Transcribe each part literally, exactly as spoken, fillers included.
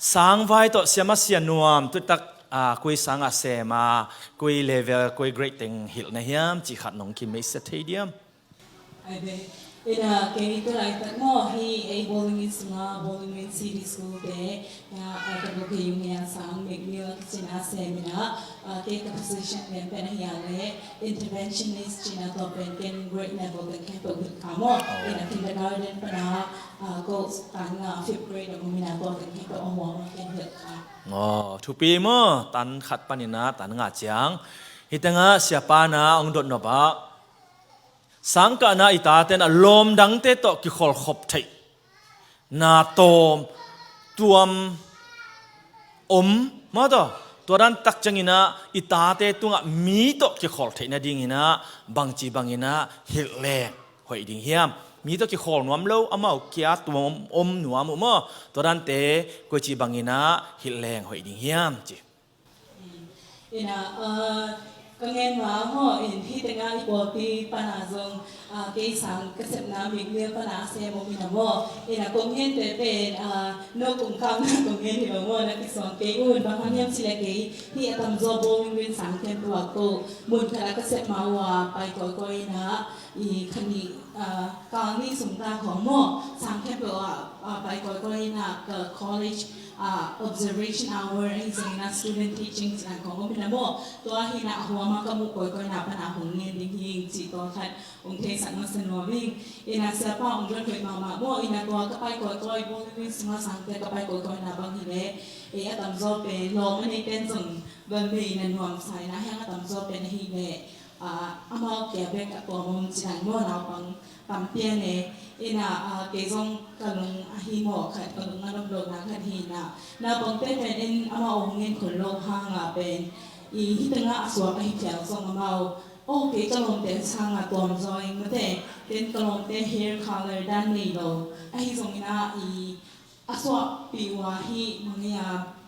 Sangvai tawh siama sia nuam tutak, a, koi sanga sema, koi level, koi grade teng hilh na hiam, ci khat nong kimeisa thei diam? Ai ve, ina kei tu laitak maw, hi ei Bowling Green sunga, Bowling Green City School te, a, a, ka bu kei yung ya sang, McNeil a kicina semina, a, kei ka position pen pen a hia le, interventionist cina tua pen ken grade level teng kei to hilh ka maw, ina kindergarten pana, a, ko tan nga fifth grade a mumina tua teng kei to a hua maw ken hilh ka. Aw, thupi maw, tan khat panina, tan nga ciang. Hi tengah siapa na ong dot nop ah. Sangkahna i taten a lawm dangte tawh kikholkhop theih na tawm tuam om maw taw. Tua dan tak cianginah i tate tungah mi tawh kikhol theih nadinginah bangci banginah hilh leng hoih ding hiam? Mi tawh kikhol nuam lo, amau kia tuam om nuam uh maw? Tua dante koici banginah hilh leng hoih ding hiam ci. Ina, ah, ka ngen ma maw, in hi tengah i pawlpi pana zong, ah, kei sang ka sepna McNeil pana a sem om ina maw. Ina kong ngen te pen, ah, no kong kam na kong ngen hi lo maw, na kisuang kei un, bang hang hiam ci le kei hi a tamzaw Bowling Green sang khempeuh ah ko mun khat ah ka sep ma uh a pai kawikawi ina, i kha nih, ah, kal nih sung ta khawng maw, sang khempeuh ah, ah, pai kawikawi ina ka college, ah, observation hour ahi zongina student teaching cina khawng om ina maw. Tua hina a huama ka muh kawikawi na pana hong ngen ding hi ing ci tua khat hong theisak masa nuam ing. Ina siapa hong dot hoih mahmah maw, ina tua ka pai kawikawi Bowling Green sunga sangte ka pai kawikawi na bang hi le, ei a tamzaw pen lawm a nei pen zong bang mei na nuam sa ina hiang a tamzaw pen ahi le, ah, amau kia bek a tuam om cinan maw naupang tampian e. Ina, ah, kei zong ka lung ahi maw khat, ka lung a nop lohna khat hi ina. Naupangte pen in amau ong ngen khol lo hanga pen i hi tengah a suak ahi phial zong amau, oh, kei ka lawmte sanga tuam zaw ing mate, ken ka lawmte hair color dan nei lo. Ahi zongina i a suakpih uh a hi mangia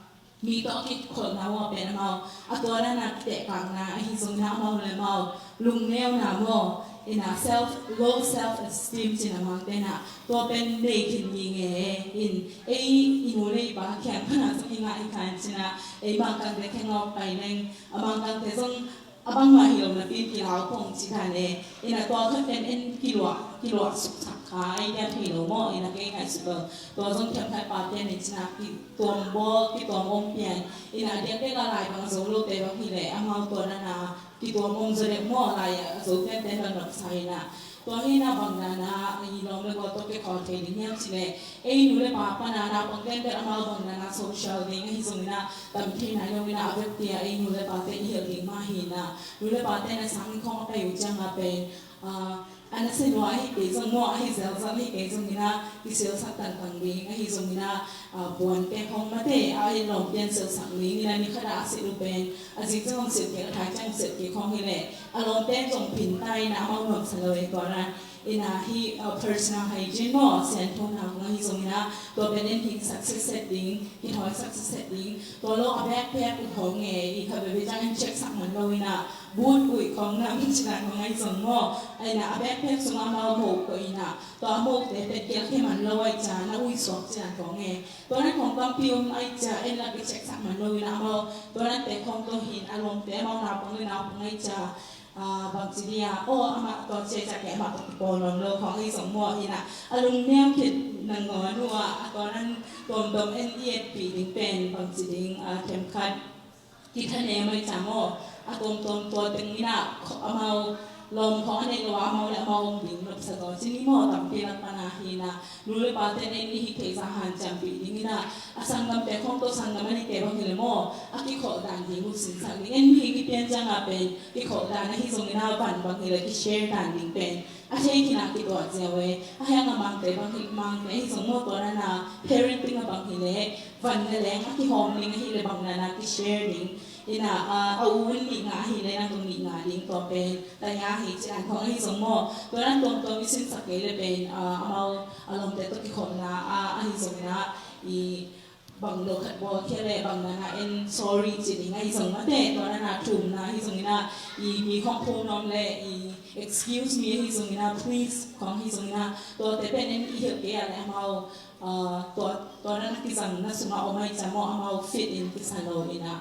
mi tawh a kikholhna uh a pen amau a tua dana kitehkakna ahi zongina amau le amau lungneuna maw, ina self, low self esteem cina mangtena tua pen nei khin mi nge in ei i nu le i pa khiang pana zong i ngah i khan cina ei mangkangte khengawk pai leng a mangkangte zong a bangmah hi lo napi kilau pong ci dan e. Ina tua khat pen en kiluah, kiluah suksak kha ei dia thei lo maw, ina kei ngaihsut lo. Tua zong thiam khat pa pian in cina kituam bawl, kituam om pian. Ina diakdiak a lai bang a zo lote bang hi le amau tua dana kituam om zaw deuh maw, lai a zo pian ten bang nopsa ina. Tua hi na bang dana i lawm le gual tawh kikhawl thei ding hiam ci le, ei nu le pa pana naupang tentel amau bang dana social ding ahi zongina tam thei nai lo ina a vekpi a ei nu le pate i hilh ding mah hi na. Nu le pate na sang in khawng a pai uh cianga pen, ah, a nasia lua ahi kei zong maw, ahi zelzel ahi kei zongina kisilsak tangtang ding ahi zongina, ah, puante khawng mate a i lawm pian silsak ding ina ni khat a a silh uh pen a zing ciang hong silh kei, a thai ciang hong silh kei khawng hi le a lawmte zong phin ta ina amau nuamsa lo e tua dan. Ina hi, uh, personal hygiene maw, sianthona kong ahi zongina tua pen in hing sak sitset ding, kithawi sak sitset ding. Tua lo a backpack uh khawng e, i kha veve ciang in check sak man lo ina boot uh khawng na min cina kong ahi zong maw. Ina a backpack sung amau mo ko ina tua mo te pen kial khe man lo ai ca na ui suak cina kong e. Tua nan khawng tampi om ai ca en la ki check sak man lo ina amau tua nan te khawng to hin a lawmte amau naupang le naupang ai ca, ah, bangci dia, oh, amah tua cia ca ke amah tua kipawl nawn lo khawng ahi zong maw ina a lungneu khit nangawn uh a, a tua nan tuamtuam en i etpih ding pen bangci ding, ah, themkhat kithanem ai ca maw, a tuamtuam tua teng ina amau lawm khawng a neih lo a amau le amau om ding nopsa zaw ci ni maw, tampi lak pana hi na. Nu le pate nen i hih theihsa hanciampih dingin ah, a sanggamte khawng tawh sanggam a neite bang hi leh maw, a kikholh dan ding uh sinsak ding. En mihing i pian ciangah pen kikholh dan ahi zongin ah, van bang hi leh kishare dan ding pen a thei khin ah kituah ziau e. A hiang a Mangte bang hi, Mangte ahi zong maw, tua dan a parenting a bang hi leh van le leng a kihawm ding ahi leh bang dan a kishare ding. Ina, a, a u in nih ngah ahi leh nang zong nih ngah ding, tua pen taya hi ci dan khawng ahi zong maw. Tua dan tuamtuam i sinsak kei leh pen, a, amau a lawmte tawh kikholhna, a, ahi zongin ah, i, Bang lo khat bawl khia le bang dana en sorry ci ding ahi zong mate, tua dana thumna hi zongina i mi khong phone nuam le i excuse me hi zongina please khong hi zongina tuate pen en i hilh kei a le amau, ah, tua, tua dana kizangna sunga om ahi ca maw amau fit in kisa lo ina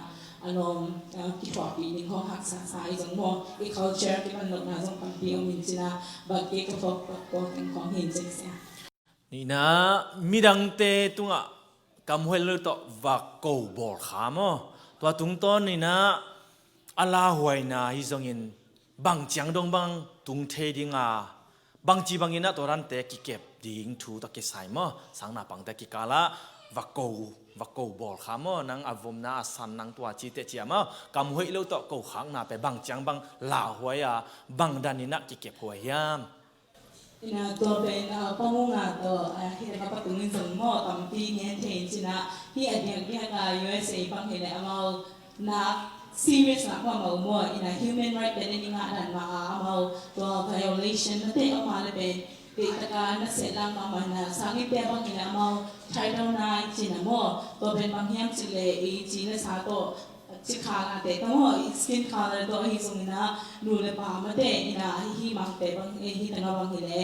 alom, ah, kithuahpih ding khong haksa sa hi zong maw i culture kipan lohna zong tampi om in cina bang kei ka phawk tua teng khong hi in cin sia. Nihna, midangte tungah kam hoih lo tawh va ko bawl kha maw? Tua tungtawn nihna a lauhuaina hi zongin bang ciang dong bang tung thei dinga bangci bangin ah tua dante kikep ding thu tawh kisai maw? Sangna pangte kikalah va ko, va ko bawl kha maw? Nang a vomna a san nang tua ci teh cia maw? Kam hoih lo tawh ko khakna pe bang ciang bang lauhuai a bang danin ah kikep huai hiam? Ina tua pen, ah, pangunga tawh, ah, hita ka patungin zong maw tampi ngen thei in cina hi a diakdiak a U S A bang hi le amau na serious nak mah mah uh maw ina human right pen in i ngah dan mah a amau tua violation na te amau le pen deih taka na set lang mah mah na sangin te bang hi le amau Title nine cina maw tua pen bang hiam ci le i ci le sa tawh ci kha la te ta maw i skin color tawh hi zongina nu le pa mate ina hi hi mangte bang hi tanga bang hi le,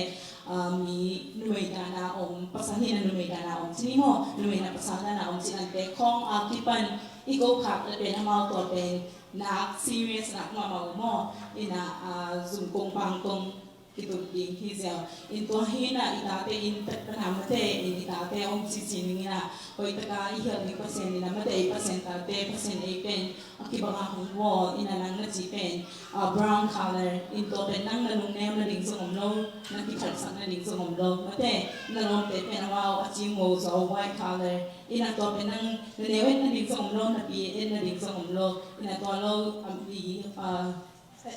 ah, mi numei dana om pasal hina numei dana om cini maw numei na pasal dana om cin ante khong a kipan i ko khak le pen amau tua pen nak serious nak mah mah uh maw ina, ah, zum kong bang kong kitut ding hi ziau. In tua hi na i tate in tat pana mate in i tate om cici ning ina hoih taka i hial ding pasien ina mate i pasien tate pasien ei pen a kibanga hong wall ina nang na ci pen, ah, brown color in tua pen nang na lungnem na ding zong om lo na kiphatsak na ding zong om lo mate na lawmte pen a wau a ci ngo zo white color ina tua pen nang na neu et na ding zong om lo na pi et na ding zong om lo ina tua lo am i, ah,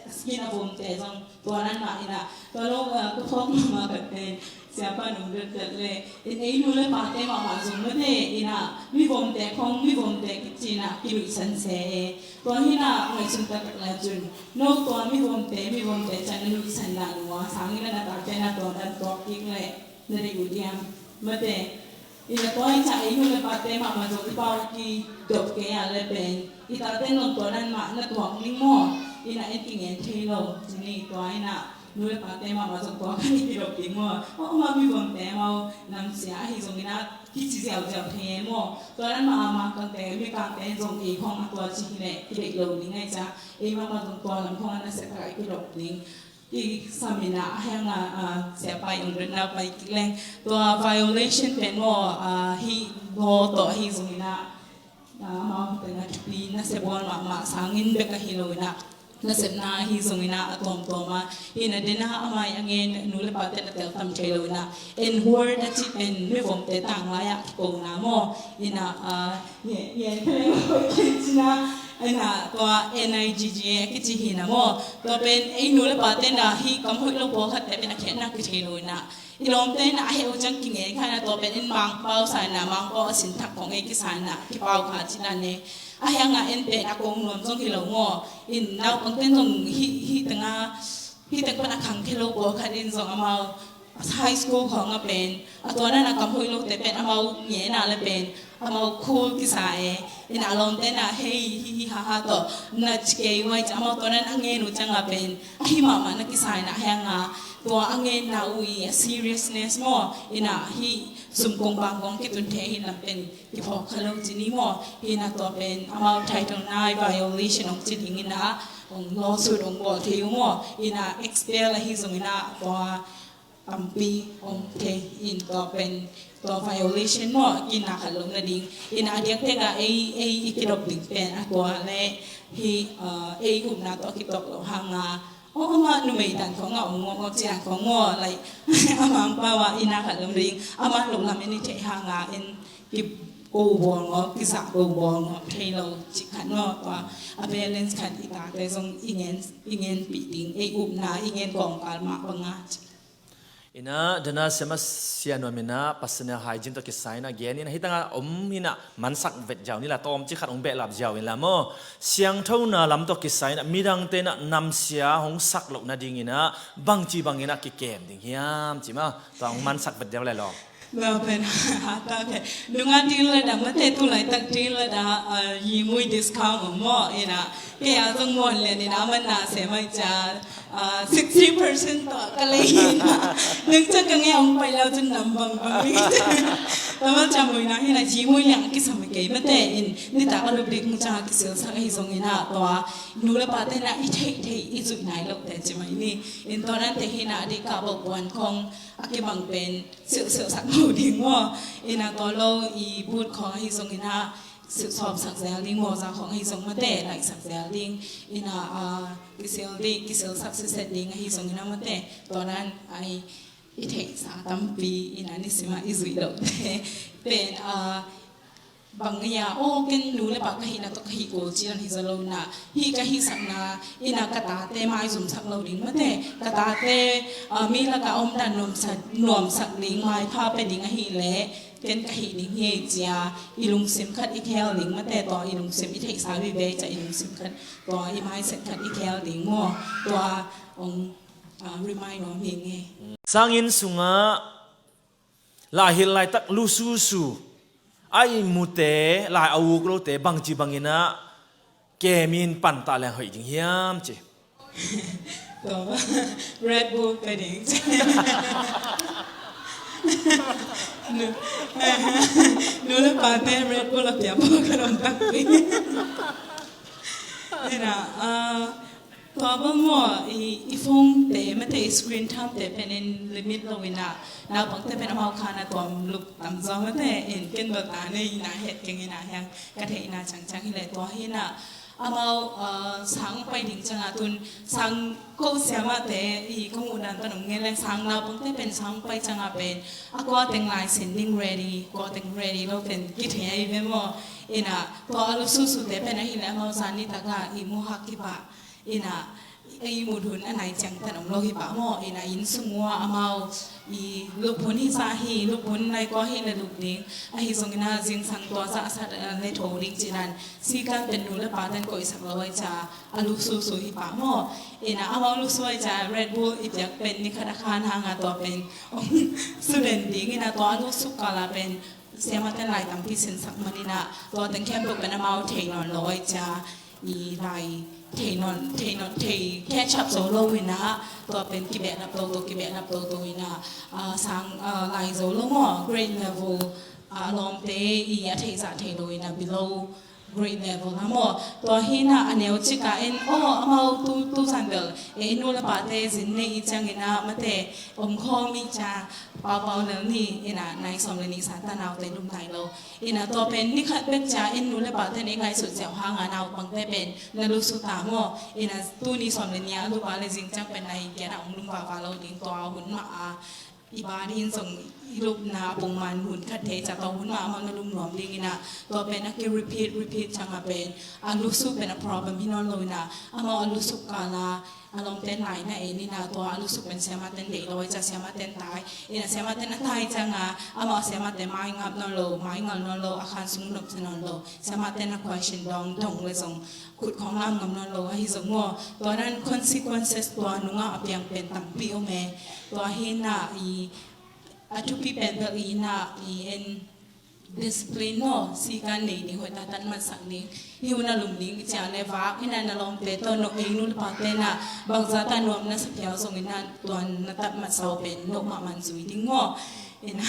skin a vomte zong tua nan mah ina tua lo, ah, ka phawk mama ka ten siapa nung dot dot le in ei nu le pate mahmah zong mate ina mi vomte khong mi vomte kicina kiluihsan se e tua hina ngaihsun taktak le cun no tua mi vomte mi vomte can na luihsan dah nua sangin na tate na tua dan tuak kik le na ri uh diam mate. Ina tua hi ca ei nu le pate mahmah zong i pau ki dop kei a le pen i tate nong tua nan mah na tuak ning maw ina en kingen thei lo cini tua ina nu le pate mahmah zong tua kan i ki dop ding maw aw ma mi vomte mau namsia ahi zong ina kici ziauziau thei e maw tua nan mah a ma kangte mi kangte zong ei khong a tua ci hi le ki deih lo ding ai ca ei mahmah zong tua lam khong a na seta i ki dop ding. I samina a hianga, ah, siapa i ong dotna pai kik leng tua violation pen maw, ah, hi maw tawh hi zongina, ah, amau tengah thupi na sebuan mahmah sangin bek ahi loina na sepna hi zongina a tuamtuama hi na dena amai a ngen nu le pate na teltam thei loina en huar na cih pen mivomte tanglai ah kikona maw ina, ah, Nge, nge, khaleng a hoih kei cina, ina tua N I G G A a kici hi na maw. Tua pen ei nu le pate na hi kam hoih lo pawlkhatte pen a khiatna kithei lo ina. I lawmte ina a heh uh ciang kinge kha ina tua pen in mangpau sa ina mangpau a sin thak kong ei kisa ina kipau kha cina ne. A hianga en pen a kong nuam zong hi lo maw. In naupangten zong hi, hi tanga Hi tek pan a khangkhia lo pawlkhat in zong amau high school khawng a pen a tua nan a kam hoih lote pen amau ngen a le pen amau cool kisa e. Ina a lawmte na hei hi hi ha ha tawh na ci kei uai ci amau tua nan a ngen uh ciang a pen a hi mahmah na kisa ina hianga tua a ngenna uh i a seriousness maw ina hi sumkong bangkong kitun thei hi lam pen kiphawk kha lo ci ni maw? Hi na tua pen amau Title nine violation hong ci ding ina hong lawsuit hong bawl thei uh maw? Ina expel ahi zong ina tua tampi hong thei in tua pen tua violation maw? Kina khat lo na ding ina a diaktek a ei ei i kidop ding pen a tua le hi, uh, ei upna tua kitok lo hanga Aw, amah numei dan khawngah om ngawngawk ciang khawng maw, like, amah ang pau ah inn ah khat om ding, amah lo lam in i theih hangah in ki ko bawl ngawk, ki zah ko bawl ngawk thei lo cih khat maw, tua a balance khat i tate zong i ngen, i ngenpih ding, ei upna, i ngen kawngkal mah bangah cih. Ina, dana siama sia nuam ina, personal hygiene tawh kisai ina, gen ina, hi tangah om ina, mansak vet ziau ni la, tawm ci khat hong behlap ziau ina maw. Siangthona lam tawh kisai ina, midangte ina, namsia hong sak loh nading ina, bangci bang ina, kikem ding hiam, ci maw. Tua hong mansak vet ziau le lawm. Melbourne hata pe nunga til la da mate, tulai tak til la da, ah, yi mui discount maw, ina kei a zong muan lian ina man na se mai ca, ah, sixty percent to ka lei ina nung cang ka nge ong pai lau cun nam bang bang ni. Tamal ca mui na hina yi mui liang kisam kei mate in ni ta ka lup dik mu ca kisil sang hi zong ina tua nu le pa te na i thei thei i zui nai lo te ci mai ni. In to nan te hina di ka bo puan kong a kibang pen silhsilh sak lo ding maw? Ina to lo i but khong ahi zong ina silhsawm sak zel ding, mawza khong ahi zong mate laih sak zel ding. Ina, ah, kisil ding, kisil sak siset ding ahi zong ina mate. To nan ai i theihsa tampi ina nisima i zuih lo te pen, ah, bang ngeia, oh, ken nu le pa ka hihna tawh ka hih kul cian hi zaw lo na, hih ka hihsakna ina ka tate maizum sak lo ding mate, ka tate, ah, mi laka om dan nuamsak, nuamsak ding, maipha pe ding ahih leh ken ka hih ding hi cia i lungsim khat i khel ding mate, tua i lungsim i theihsa vive cia i lungsim khat, tua i maiset khat i khel ding maw, tua ong, ah, remind nuam hi nge. Sangin sungah lai hilh laitak lususu a i mute, lai a uk lote bangci bangin ah kemin pantah leng hoih ding hiam ci? Tua Red Bull pe ding ci. Nu, nu le pate Red Bull a piak pawh ka lawm takpi. Ina, ah, tua bang maw, i, i phone te mate, i screen time te pen in limit lo ina, naupang te pen amau khan a tuam lup tam zaw mate, in ken bel ta nei ina het keng ina hiang ka theihna cangcang hi le tua hi ina, amau, ah, sang pai ding canga tun sang ko siama te i ka muh dan pan om nge leng sang naupang te pen sang pai canga pen a kua teng lai sin ding ready, kua teng ready lo pen kithei ai ve maw? Ina tua a lususu te pen ahi le amau zan ni taka i muhak kipah. Ina ei mut hun a nai ciang tan om lo hi pah maw? Ina inn sung ua amau i lup hun hi sa hi, lup hun nai kua hi le lup ding. Ahi zong ina zingsang tua zah sat, eh, le tho ding cinan sikan pen nu le pa ten koihsak lo ai ca a lususu hi pah maw? Ina amau lusu ai ca Red Bull i piak pen ni khat a khan hanga tua pen ong suden ding ina tua a lusuk kala pen siama ten lai tampi sinsak man ina tua teng khempeuh pen amau thei nawn lo ai ca i lai thei nawn, thei nawn, thei catch up zo lo ina tua pen kibehlap toto, kibehlap toto ina, ah, sang, ah, lai zo lo maw, grade level, ah, lawmte i a theihzah thei lo ina below grade level a maw? Tua hi ina a neu cika in, oh, amau tu, tu zan bel e, i nu le pate zin nei i ciang ina mate om khawm i ca paupau lel ni ina nai sawm le nih sa ta naute lum nai lo. Ina tua pen ni khat bek ca in nu le pate nei ngaihsut ziau hanga naupang te pen na lusu ta maw? Ina tuni sawm le nih a lupa le zing ciang pen nai kiana ong lum vava lo ding tua hun mah a i ban in zong i lupna a pungman hun khat thei ca tua hun mah amau na lum nuam ding ina tua pen a ki repeat, repeat canga pen a lusu pen a problem hi nawn lo ina amau a lusu kala a lawmte lai na en ina tua a lusu pen siama ten deih lo ai ca siama ten tai ina siama ten a tai canga amau a siama te mai ngap nawn lo, mai ngal nawn lo, a khan sung nop sa nawn lo, siama ten a question dong dong le zong khut khawng lam ngam nawn lo ahi zong maw? Tua nan consequences tua nungah a piang pen tampi om e. Tua hi ina i a thupi pen bel i ina i en discipline maw? Sikan nei ding hoih ta tan matsak ding. Hi hun a lum ding i ciang le vak ina na lawmte tawh no ei nu le pate na bangza ta nuam na sa piau zong ina tua na tat matsa uh pen no mahmah zui ding maw? Ina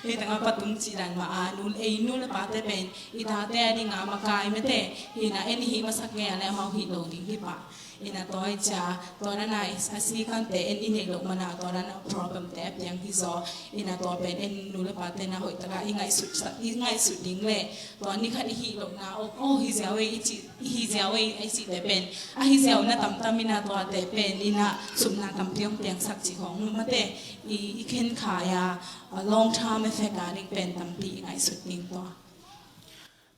hi tanga patung ci dan mah a nu ei nu le pate pen i tate a dinga makai mate hi ina en i hih masak nge a le amau hih lo ding hi pah. Ina tua i cia tua nana a si kante en i neih loh mana tua nana problem te a piang hi zaw. Ina tua pen en nu le pate na hoih taka i ngaihsut sa, i ngaihsut ding le tua ni khat i hih lohna oh, oh hi ziau ei i cih, i hi ziau ei i cihte pen a hi ziau na tamtam ina tuate pen ina supna tampi hong piangsak cih khawng mate i, i khen khai a, a long term effect a ding pen tampi i ngaihsut ding tua.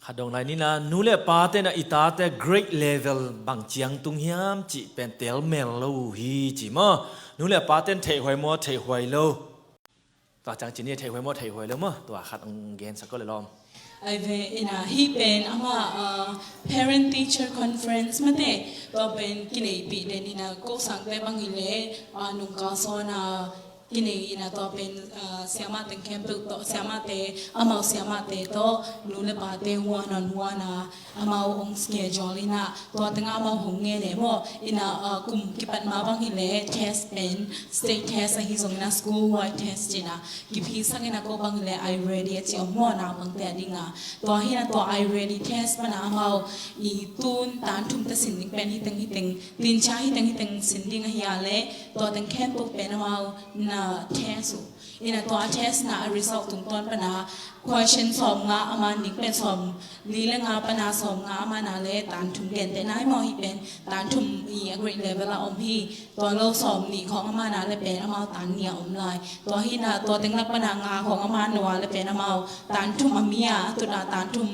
Khat dong lai nina nu le pate na i tate grade level bang ciang tung hiam cih pen tel mel lo uh hi ci maw? Nu le pate in theihhuai maw, theihhuai lo? Tua ciang ci ni, theihhuai maw, theihhuai lo maw? Tua khat ong gensak ko le lawm. Ai ve ina hi pen ama, ah, parent teacher conference mate tua pen kineihpih den ina ko sangte bang hi le, ah, nungkal sawn a kinei in a, tua pen, ah, siamah teng khempeuh tawh, siamahte, amau siamahte tawh, nu le pate one on one a, amau hong schedule in a, tua teng ah amau hong ngen e maw. In a, ah, kum kipat ma bang hileh test pen, state test ahi zongin a, school wide test in a, kiphisak in a, ko bang hileh iReady a ci om maw, naupangte a ding a. Tua hi in a, tua iReady test pan a amau i tun tan thum ta sin ding pen hi teng hi teng, tincha hi teng hi teng sin ding ahi a leh, tua teng khempeuh pen amau na test uh. In a, tua test na a result tungtawn pan a question sawmnga a man ding pen sawmli le nga pan a sawmnga a man a leh tan thum gentehna hi maw, hih pen tan thum i a grade level a om hi. Tua lo sawmnih khawng a man a leh pen amau tan nih a om lai. Tua hi in a, tua teng lak pan a nga khawng a man lo a leh pen amau tan thum a mi a a tut a, tan thum,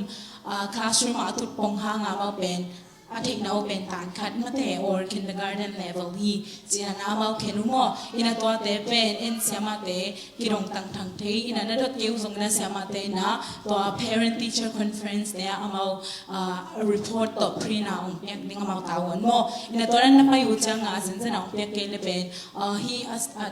ah, classroom a a tut pong hang a amau pen a theihna uh pen tan khat mate or kindergarten level hi, ci-in a amau khen uh maw. In a, tuate pen en siamahte kidong tangtang thei in a, na dot kei uh zongin a, siamahte in a tua parent teacher conference te ah amau, ah, report tawh print a hong piak ding amau tavuan maw. In a, tua dan na pai uh ciang a, a zenzen a hong piak kei leh pen, ah, hih a, a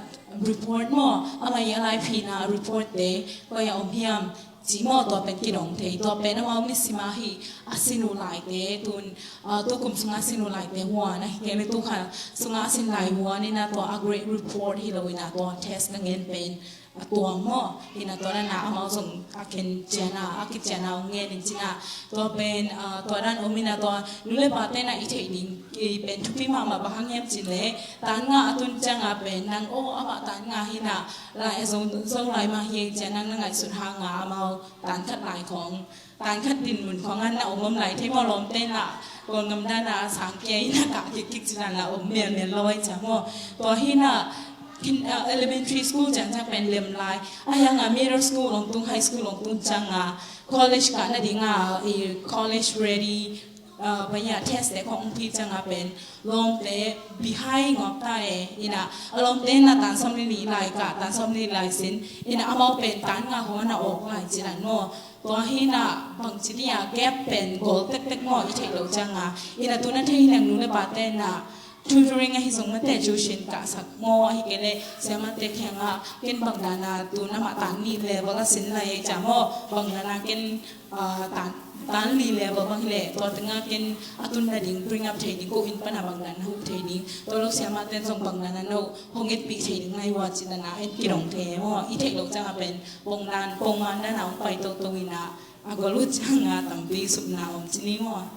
report maw, amah i a laiphina report te koi ah om hiam, ci maw, tua pen kidong thei. Tua pen amau nisim a hih a sin uh laite, tun, ah, tu kum sungah a sin uh laite huan, ahih kei leh tu kha sungah a sin lai huan in a, tua a grade report hi lo in a, tua test ka ngen pen a tuam maw. In a, tua dan a amau zong a ken cian a, a kician a hong ngen in ci in a, tua pen, ah, tua dan om in a, tua nu le pate in a i theih ding i pen thupi mahmah, bang hang hiam cih leh tan nga a tun ciang a pen nang, aw, amah tan nga hi in a, lai a zo, zo lai mah hi, ci-a nang na ngaihsut hang a, amau tan khat lai khawng, tan khat dinmun khawng a na om om lai thei maw. Lawmte in a Kawlgam dan a sang kia in a kah kikkik ci dan la om melmel lo ai, ci-a maw. Tua hi in a, kin, ah, elementary school ciangciang pen lem lai, a hiang a middle school hong tung, high school hong tung ciang a, college kah nading a, i college ready, ah, bang hiam, test te khawng hong pia ciang a pen lawmte behind ngawp ta e. In a, a lawmte in a tan sawmli nih lai kah, tan sawmli lai sin, in a amau pen tan nga khawng a na awk lai ci dan maw. Tua hi in a bangci ding a gap pen gol tektek maw, i theih loh ciang a. In a, tu na thei hi leng nu le pate in a tutoring ahi zong mate, tuition kahsak maw, ahih kei leh siamahte kiang a, ken bang dan a tu na mah tan nih level a sin lai, ci-a maw, bang dan a ken, ah, tan, tan li level bang hileh tua teng a ken a tun nading bring up thei ding, ko inn pan a bang dan a huh thei ding, tua lo siamahte in zong bang dan a no hong etpih thei ding lai ua, ci dan a en kidong thei maw. I theih loh ciang a pen pongdan, pongman dan a hong pai toto in a, a gol uh ciang a tampi supna om ci ni maw.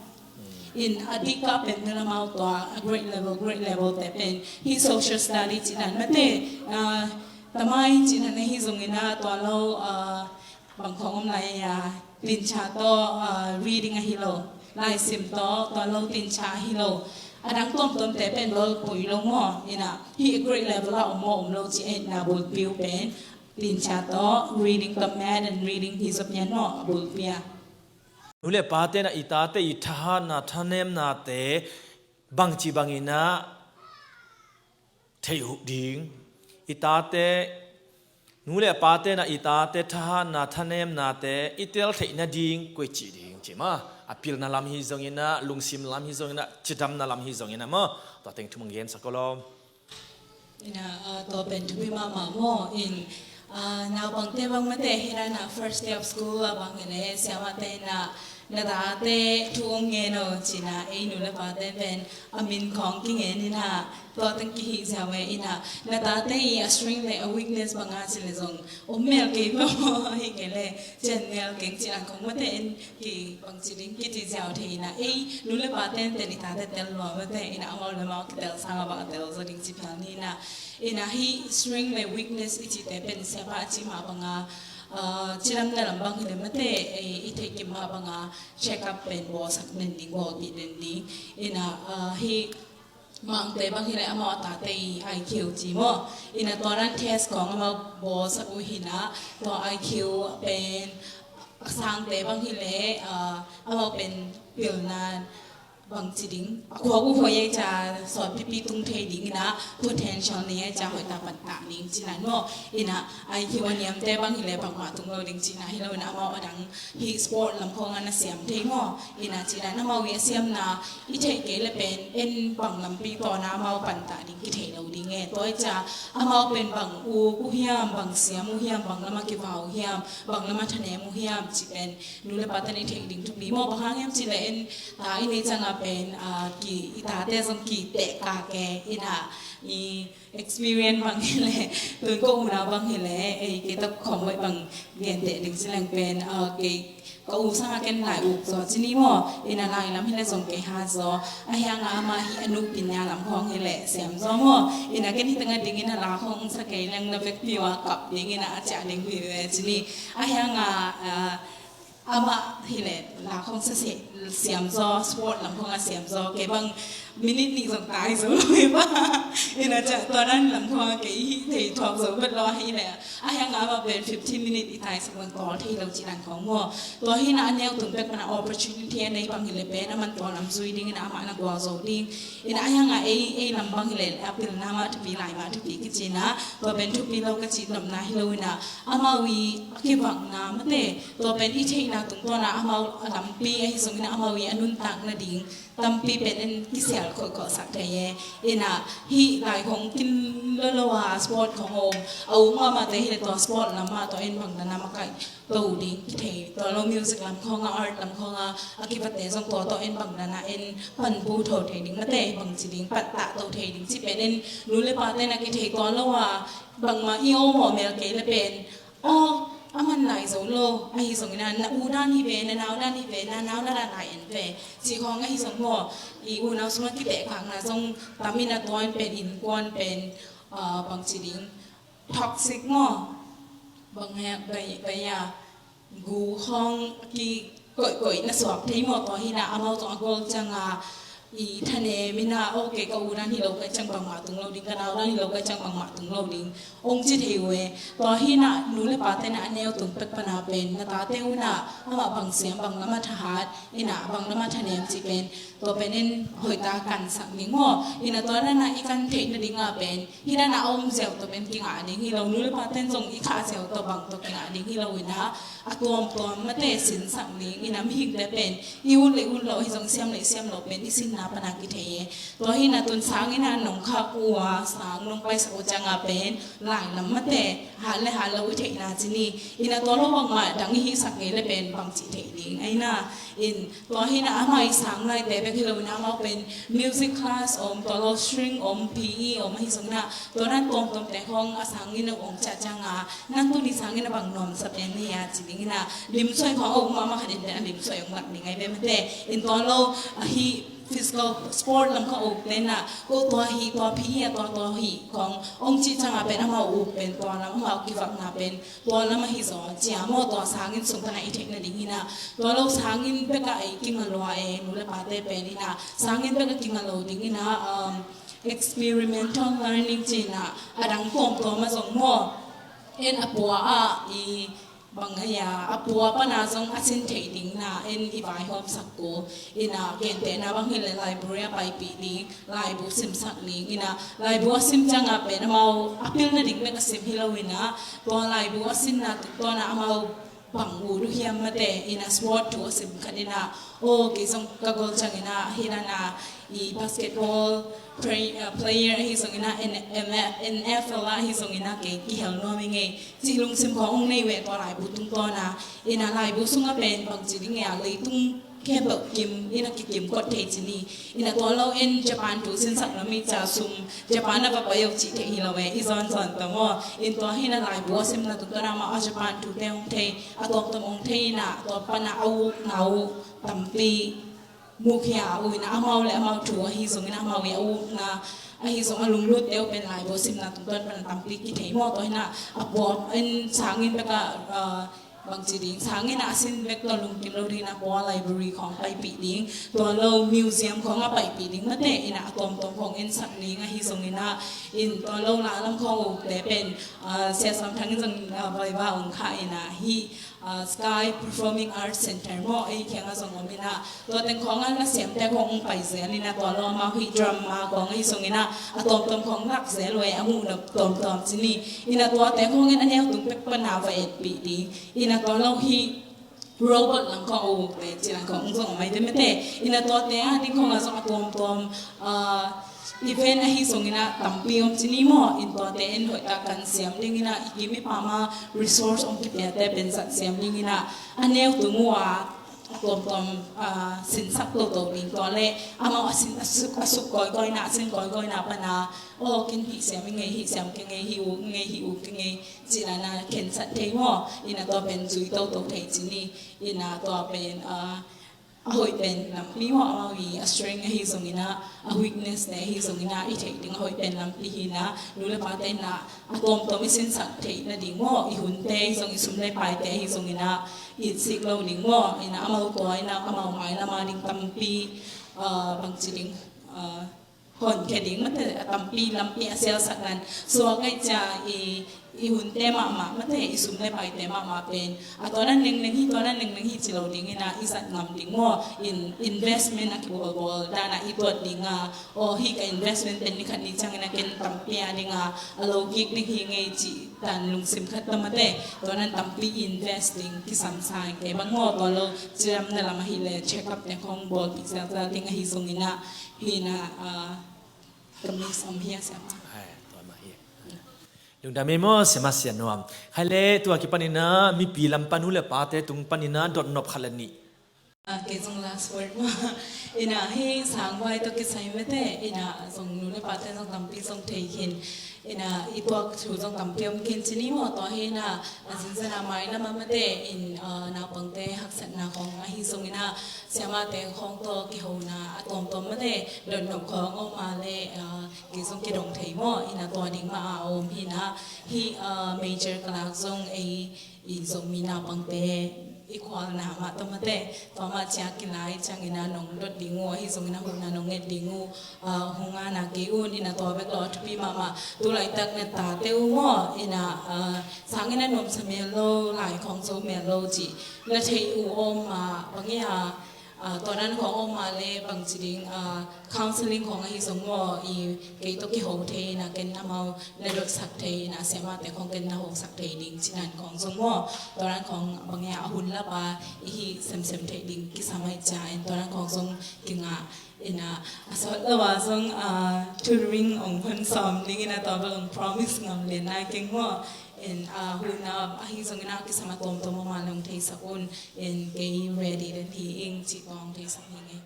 In a dik a pen pen amau tua a grade level, grade level te pen hih social study ci dan mate, ah, tamai ci dan ahi zongin a, tua lo, ah, bang khawng om lai a, tincha tawh, ah, reading ahi lo, laisim tawh, tua lo tincha ahi lo, a dang tuamtuam te pen lol pui lo maw. In a, hih grade level a om maw om lo ci-in a bulpi uh pen tincha tawh, reading tawh, math and reading hi zop nian maw, a bulpi a. Nu le pate in a i tate i thahatna, thanemnate bangci bangin a theih uh ding, i tate, nu le pate in a i tate thahatna, thanemnate i tel theih nading koi ci ding, ci maw. A pilna lam hi zongin a, lungsim lam hi zongin a, cidamna lam hi zongin a maw. Tua teng thu mah gen sak o lawm. In a, ah, tua pen thupi mahmah maw. In, ah, naupangte bang mate hi dan a, first day of school a bang hileh siamahte in a, na tate thu hong ngen o, ci-in a, ei nu le pate pen a min khawng kingen in a, tua teng kihih ziau e. In a, na tate i a strength le a weakness bang a ci leh zong om mel kei maw, ahih kei leh cian mel keng ci dan khawng mate in kibangci ding kiti ziau thei in a, ei nu le pate in tel, i tate tel lua mate, in a amau le amau kitel sang a bang a tel zaw ding ci phial ni. In a, in a hih strength le weakness i cihte pen siapa a cih mah bang a, ah, cidamna lam bang hileh mate, ei, i theih kim mah bang a check up pen bawlsak den ding, bawlpih den ding. In a, ah, hih Mangte bang hileh amau a tate i I Q ci maw. In a tua dan test khawng amau bawlsak uh hi in a, tua I Q pen a sangte bang hileh, ah, amau pen pilna bangci ding, a khuak uh hoih ei ca sawnpipi tung thei ding ina, potential nei ei ca hoih ta pantak ding cina maw. Ina, ai hi a niamte bang hileh bangmah tung lo ding cina hi lo ina, amau a dang hi sport lam khawng a na siam thei maw. Ina cina na mau i a siamna i theih kei le pen en bang lampi tawna amau pantak ding kithei lo ding e. Tua i ca amau pen bang uk uh hiam, bang siam uh hiam, bang lama kivau uh hiam, bang lama thanem uh hiam ci pen nu le pate nei theih ding thupi maw. Bang hang hiam ci le en ta i nei canga pen, ah, ki i tate zong ki teh kake ina i experience bang hileh tun ko una bang hileh ei kei tok khawng hoih bang genteh ding ci leng pen, ah, kei ka u sanga ken lai uk zaw ci ni maw. Ina lai lam hileh zong kei ha zaw a hianga ama hi a nu pinya lam khawng hileh siam zaw maw. Ina ken hi tanga ding ina la khawng sa kei leng na vekpi ua kap ding ina a ciah ding hui ve ci ni. A hianga, ah, amah hileh la khawng sa siam zaw, sport lam khawng a siam zaw. Kei bang minute nih zong tai zo lo hi ba. Ina ca tua nan lam khawng a kei hi thei thawk zo bet lo hileh a hianga amah pen fifteen minute i tai sak bang tawl thei lo ci nan khawng maw. Tua hi ina a neu tung pek pana opportunity a nei bang hileh pen a man tua lam zui ding ina amah na gual zo ding. Ina a hianga ei, ei lam bang hileh a pilna mah thupi, lai mah thupi kici ina, tua pen thupi lo ka ci nopna hi lo ina, amau i a kivakna mate, tua pen i theihna tungtawna amau a lampi ahi zong ina amau i a nuntak nading tampi pen en kisial khoihkhoih sak thei e. Ina hi lai khong kin lolo a sport khong om a um mahmahte hileh tua sport lam mah tua en bang dana makaih to ding kithei tua lo, music lam khong a, art lam khong a a kivate zong tua tua en bang dana en panbu tho thei ding mate bangci ding pattah to thei ding ci pen en nu le pate na kithei tua lo a bangmah i om awh mel kei le pen aw a man lai zo lo ahi zong ina na u dan hi ve, na nau dan hi ve, na nau na dan lai en ve ci khawng ahi zong maw. I unau sungah kitehkakna zong tam ina tua in pen innkuan pen, ah, bangci ding toxic maw. Bang hek bai bai a gu khawng ki koihkoih na suak thei maw. Tua hi ina amau zong a gol cianga i thanem ina aw kei ka u dan hi lo ka ciang bangmah tung lo ding, ka nau dan hi lo ka ciang bangmah tung lo ding ong ci thei uh e. Tua hi ina nu le pate na a neu tung pek pana pen na tate uh na amah bang siam, bang lama thahat ina, bang lama thanem ci pen tua pen en hoihta kansak ding maw. Ina tua dana i kan theih nadinga pen hi dana a om ziau tua pen kingah ding hi lo, nu le paten zong i khah ziau tua bang tua kingah ding hi lo ina a tuamtuam mate sinsak ding ina mihingte pen i ut le ut lo hi zong siam le siam lo pen i sinna pana kithei e. Tua hi ina tun sang ina nong khak uh a sang nong paisak uh cianga pen lai lam mate hat le hat lo i theihna ci ni. Ina tua lo bangmah dang i hihsak ngei le pen bangci theih ding a ina in tua hi ina amah i sang laite bek hi lo ina amau pen music class om, tua lo string om, P E om ahi zong ina tua nan tuamtuamte khong a sang ina ong ciah cianga nan tuni sang ina bang nuamsa pen hi a ci ding ina limsuai khong a uk mahmah khat in a limsuai ong lak ding ai ve mate. In tua lo ahi physical sport lam khong a ukte ina ko tua hi, tua P E a tua tua hi khong ong ci cianga pen amau uk pen tua lam amau kivakna pen tua lam ahi zaw cia maw. Tua sangin sung pana i theih nading ina tua lo sangin beka ei kinga lua e, nu le pate pen ina sangin beka kinga lo ding ina, um, experimental learning ci ina a dang tuamtuam a zong maw. En a pua a i bang aia a pua pana zong a sin thei ding na en i vaihawmsak ko ina, gentehna bang hileh library a paipih ding, laibu simsak ding ina, laibu a sim cianga pen amau a pilna ding bek a sim hi lo ina tua laibu a sinna tungtawna amau bang ut uh hiam mate ina sport thu a sim khat ina aw kei zong ka gol ciang ina hi dana i basketball play-, uh, player ahi zong ina N-, M-, N F L ahi zong ina kei kihel nuam i ngei ci lungsim khong ong nei uh e tua laibu tungtawna. Ina laibu sunga pen bangci ding e a leitung khempeuh kim ina kikim kot thei ci ni. Ina tua lo en Japan thu sinsak na mi ca sum Japan na va pai uh cih thei hi lo e, i zawnzawn ta maw. In tua hi ina laibu a simna tungtawna amah a Japan thute ong thei, a tuamtuam ong thei ina tua pana a ukna uh tampi mukhia uh ina amau le amau thu ahi zong ina amau i a ukna ahi zong a lunglut deuh pen laibu simna tungtawn pana tampi kithei maw. Tua hi ina a pua en sangin beka, ah, bangci ding sangin a sin bek tua lungkim lo ding ina pua library khong paipih ding, tua lo museum khong a paipih ding mate ina a tuamtuam khong ensak ding ahi zong ina in tua lo la lam khong ukte pen, ah, Sia Sam Thang in zong, ah, vaiva ong kha ina hi Sky Performing Arts Center maw, ei kiangah zong om inah, tua teng khawngah na siamte khawng ong pai zel inah, tua lawmah hih drama khawng ahi zong inah, a tawmtawm khawng lak zel uh e, a muh nop tawmtawm ci ni. Inah tuate khawngin a neu tung pek pana va etpih ding. Inah tua lo hih robot lam khawng a ukte ci lam khawng zong om ai te mate. Inah tuate a ding khawngah zong a tawmtawm, ah, event ahi zong inah tampi om ci ni maw. In tuate in hoihtak kan siam ding inah, i kim i pam a resource ong kipiate pen zat siam ding inah, a neu tung uh a, a tawmtawm, ah, sinsak toto ding tua le, amau a sin a suk, a suk kawikawi na, a sin kawikawi na pana, aw, ken hih siam i ngei, hih siam ka ngei, hih uk ngei, hih uk ka ngei, ci lana khensat thei maw. Inah tua pen zui toto thei ci ni. Inah tua pen, ah, a hoih pen lampi maw, amau i a strength ahi zong inah, a weakness te ahi zong inah, i theih ding a hoih pen lampi hi inah, nu le pate inah a tawmtawm i sinsak theih nading maw, i hunte ahi zong, i sum le paite ahi zong inah, i sik lo ding maw. Inah amau tua inah amau mailama ding tampi, ah, bangci ding, ah, honkhia ding mate, a tampi lampi a sialsak nan suak ngai cia, i, i hunte mahmah mate, i sum le paite mahmah pen a tua nan lengleng hi, tua nan lengleng hi ci lo ding inah, i zat ngam ding maw. In investment a kibawlbawl dana i tuat ding a, aw, hih ka investment pen ni khat ni ciangin a ken tampi a ding a, a lo kik ding hi ngei ci tan lungsim khat ta mate, tua nan tampi invest ding kisam sa ing. Kei bang maw, tua lo cidamna lam ahih le check up te khawng bawlpih zelzel ding ahi zong inah, hi inah, ah, ka miss om hi a siamah. Hai, tua mah hi. Lungdam ei maw, siamah Sia Nuam. Hai le, tua kipan inah mipi lam pan, nu le pate tung pan inah dotnop khat le nih. Ah, kei zong last word maw. Inah hih sangvai tawh kisai mate, inah zong nu le pate zong tampi zong thei khin. Inah i tuak thu zong tampi om khin ci ni maw. Tua hi inah a zinzan a mailam a mate in, ah, naupangte haksatna khawng ahi zong inah, siamahte khawng tawh kihona a tawmtawm mate, dotnop khawng om a le, ah, kei zong kidong thei maw. Inah tua ding mah a om hi inah, hih, ah, major kalak zong ei i Zomi naupangte i khualna mah tawh mate, tua mah cia kilai ciang inah nong dot ding uh, ahi zong inah huhna nong nget ding uh, ah, hong ngahna kei un. Inah tua bek lo a thupi mahmah, tu laitak na tate uh maw, inah, ah, sang inah nuamsa mel lo, lai khawng zo mel lo cih na theih uh om mah bang hi a, ah, tua nan khawng om mah le bangci ding, ah, counseling khawng ahi zong maw, i kei tawh kiho thei inah, ken amau na dotsak thei inah, siamahte khawng ken na hosak thei ding ci nan khawng zong maw, tua nan khawng bang hi a, a hun lap a i hih semsem theih ding kisam ai cia in, tua nan khawng zong kingah inah, a sawt lo a zong, ah, tutoring ong hon sawm ding inah, tua bel ong promise ngam lian nai keng maw. In, ah, huhna ahi zong inah kisam a tawmtawm om a le ong theisak un. In kei ready den hi ing cih tua ong theisak hi ing ei.